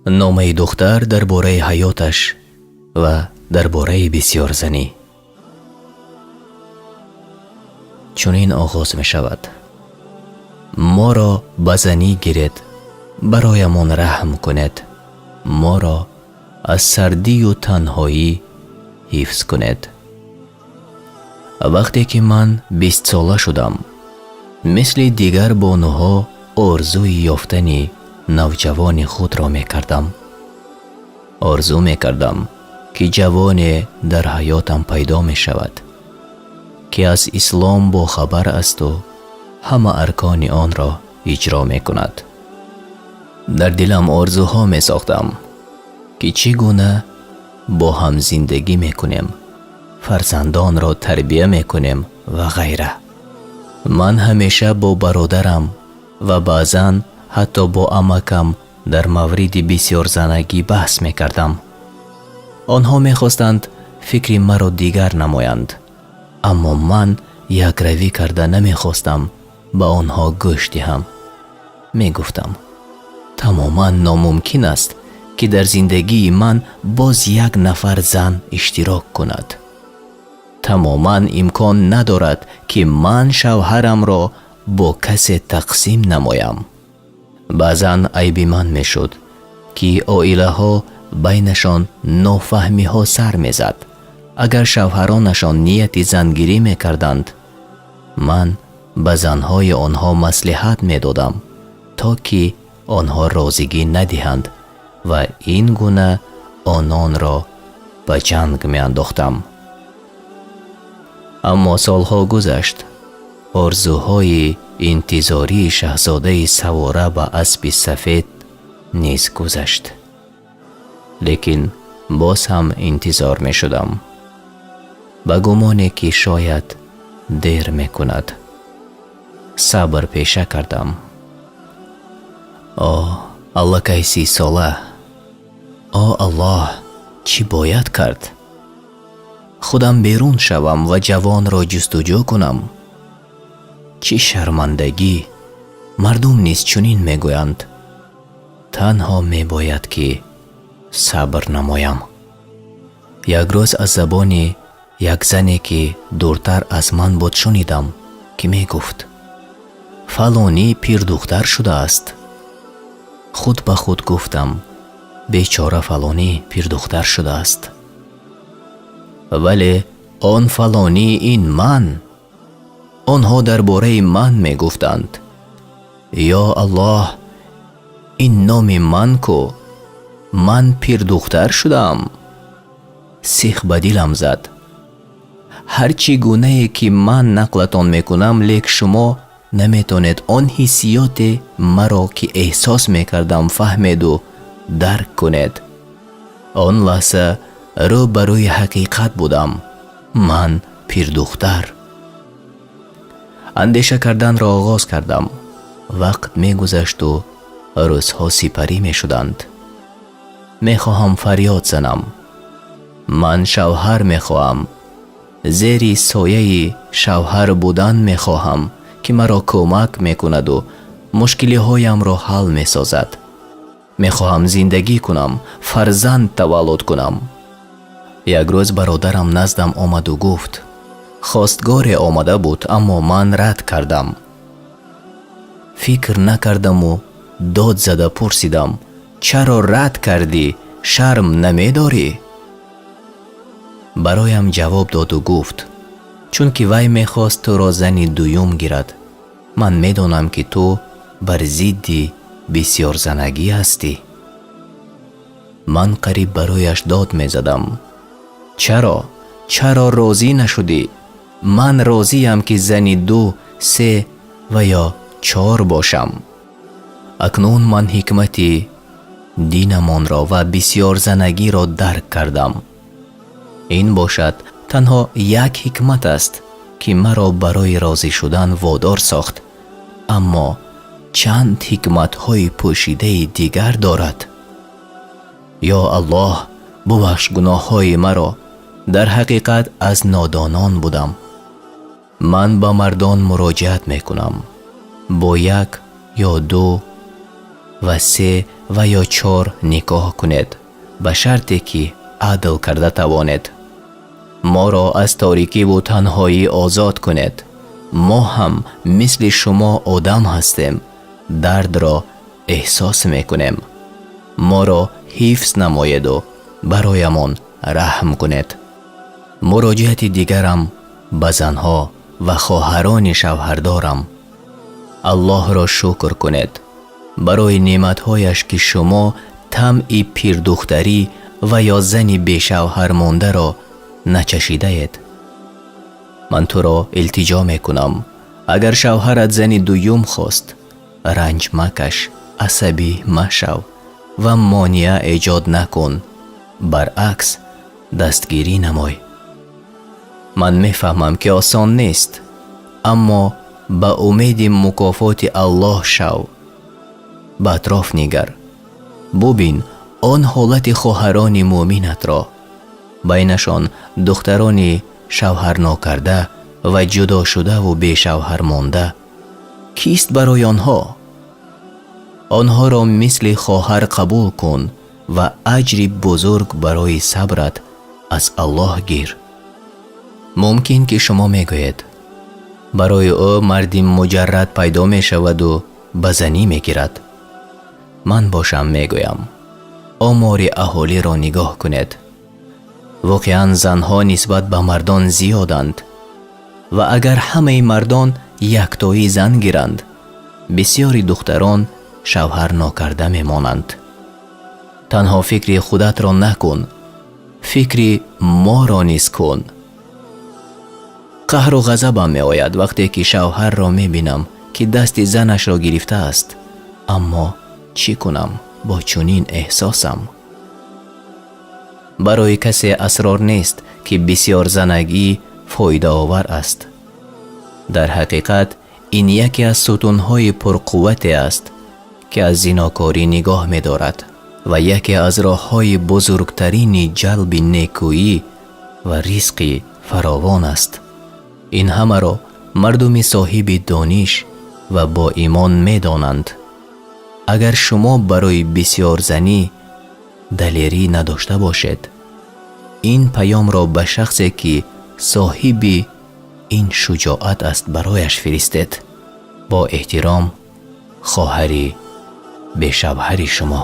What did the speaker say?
Номаи духтар дар бораи ҳаёташ ва дар бораи бисёрзанӣ чунин оғоз мешавад: Моро ба занӣ гиред, бароямон раҳм кунед, моро аз сардию танҳоӣ ҳифз кунед. Вақте ки ман 20-сола шудам, мисли дигар бонуҳо орзуи ёфтани навҷавони худро мекардам. Орзу мекардам, ки ҷавоне дар ҳаётам пайдо мешавад, ки аз ислом бохабар асту ҳама аркони онро иҷро мекунад. Дар дилам орзуҳо месохтам, ки чӣ гуна бо ҳам зиндагӣ мекунем, фарзандонро тарбия мекунем ва ғайра. Ман ҳамеша бо бародарам ва баъзан ҳатто бо амакам дар мавриди бисёрзанагӣ баҳс мекардам. Онҳо мехостанд фикри маро дигар намоянд, аммо ман якравӣ карда намехостам ба онҳо гӯш диҳам. Мегуфтам, тамоман номумкин аст, ки дар зиндагии ман боз як нафар зан иштирок кунад. Тамоман имкон надорад, ки ман шавҳарамро бо касе тақсим намоям. Баъзан айби ман мешуд, ки оилаҳо байнашон нофаҳмиҳо сар мезад. Агар шавҳаронашон нияти зангирӣ мекарданд, ман ба занҳои онҳо маслиҳат медодам, то ки онҳо розигӣ надиҳанд ва ин гуна ононро ба ҷанг меандохтам. Аммо солҳо гузашт. Орзуҳои интизории шаҳзодаи савора ба аспи сафед низ гузашт. Лекин боз ҳам интизор мешудам. Ба гумоне, ки шояд дер мекунад. Сабр пеша кардам. О, аллакай 30-сола. О Аллоҳ, чӣ бояд кард? Худам берун шавам ва ҷавонро ҷустуҷӯ кунам? Чӣ шармандагӣ! Мардум низ чунин мегӯянд. Танҳо мебояд, ки сабр намоям. Як рӯз аз забони як зане, ки дуртар аз ман буд, шунидам, ки мегуфт: фалонӣ пирдухтар шудааст. Худ ба худ гуфтам: бечора фалонӣ пирдухтар шудааст. Вале он фалонӣ ин ман. Онҳо дар бораи ман мегуфтанд. Ё Аллоҳ, ин номи ман ку, ман пирдухтар шудам. Сих ба дилам зад. Ҳар чӣ гунае ки ман нақлатон мекунам, лек шумо наметонед он ҳиссиёте маро, ки эҳсос мекардам, фаҳмеду дарк кунед. Он лаҳза рӯ ба рӯи ҳақиқат будам. Ман пирдухтар. Андеша карданро оғоз кардам. Вақт мегузашту рӯзҳо сипарӣ мешуданд. Мехоҳам фарёд занам: ман шавҳар мехоҳам, зери сояи шавҳар будан мехоҳам, ки маро кӯмак мекунаду мушкилиҳоямро ҳал месозад. Мехоҳам зиндагӣ кунам, фарзанд таваллуд кунам. Як рӯз бародарам наздам омаду гуфт: хостгоре омада буд, аммо ман рад кардам. Фикр накардаму дод зада пурсидам: чаро рад кардӣ, шарм намедорӣ? Бароям ҷавоб доду гуфт: чунки вай мехост туро зани дуюм гирад. Ман медонам, ки ту бар зидди бисёрзанагӣ ҳастӣ. Ман қариб барояш дод мезадам: чаро, чаро розӣ нашудӣ? Ман розиям, ки зани ду, се ва ё чор бошам. Акнун ман ҳикмати динамонро ва бисёрзанагиро дарк кардам. Ин бошад танҳо як ҳикмат аст, ки маро барои розӣ шудан водор сохт, аммо чанд ҳикматҳои пӯшидаи дигар дорад. Ё Аллоҳ, бубахш гуноҳҳои маро. Дар ҳақиқат аз нодонон будам. Ман ба мардон муроҷиат мекунам. Бо як ё ду ва се ва ё чор никоҳ кунед, ба шарте ки адл карда тавонед. Моро аз торикӣ ва танҳоӣ озод кунед. Мо ҳам мисли шумо одам ҳастем, дардро эҳсос мекунем. Моро ҳифз намоед ва бароямон раҳм кунед. Муроҷиати дигарам ба занҳо ва хоҳарони шавҳардорам: Аллоҳро шукр кунед барои неъматҳояш, ки шумо таъми пирдухтарӣ ва ё зани бешавҳар мондаро начашидаед. Ман туро илтиҷо мекунам, агар шавҳарат зани дуюм хост, ранҷ макаш, асабӣ машав ва монеа эҷод накун, баръакс дастгирӣ намой. Ман мефаҳмам, ки осон нест, аммо ба умеди мукофоти Аллоҳ шав. Ба атроф нигар, бубин он ҳолати хоҳарони муъминатро. Байнашон духтарони шавҳарнокарда ва ҷудошудаву бешавҳар монда кист барои онҳо? Онҳоро мисли хоҳар қабул кун ва аҷри бузург барои сабрат аз Аллоҳ гир. Мумкин ки шумо мегӯед: барои ӯ марди муҷаррад пайдо мешаваду ба занӣ мегирад. Ман бошам мегӯям: омори аҳолиро нигоҳ кунед. Воқеан, занҳо нисбат ба мардон зиёданд ва агар ҳамаи мардон яктоӣ зан гиранд, бисёри духтарон шавҳар нокарда мемонанд. Танҳо фикри худатро накун, фикри моро низ кун. Қаҳру ғазабам меояд, вақте ки шавҳарро мебинам, ки дасти занашро гирифтааст. Аммо чӣ кунам бо чунин эҳсосам? Барои касе асрор нест, ки бисёрзанагӣ фоидаовар аст. Дар ҳақиқат, ин яке аз сутунҳои пурқуввате аст, ки аз зинокорӣ нигоҳ медорад ва яке аз роҳҳои бузургтарини ҷалби некӯӣ ва ризқи фаровон аст. Ин ҳамаро мардуми соҳиби дониш ва боимон медонанд. Агар шумо барои бисёрзанӣ далерӣ надошта бошед, ин паёмро ба шахсе, ки соҳиби ин шуҷоат аст, барояш фиристед. Бо эҳтиром, хоҳари бешавҳари шумо.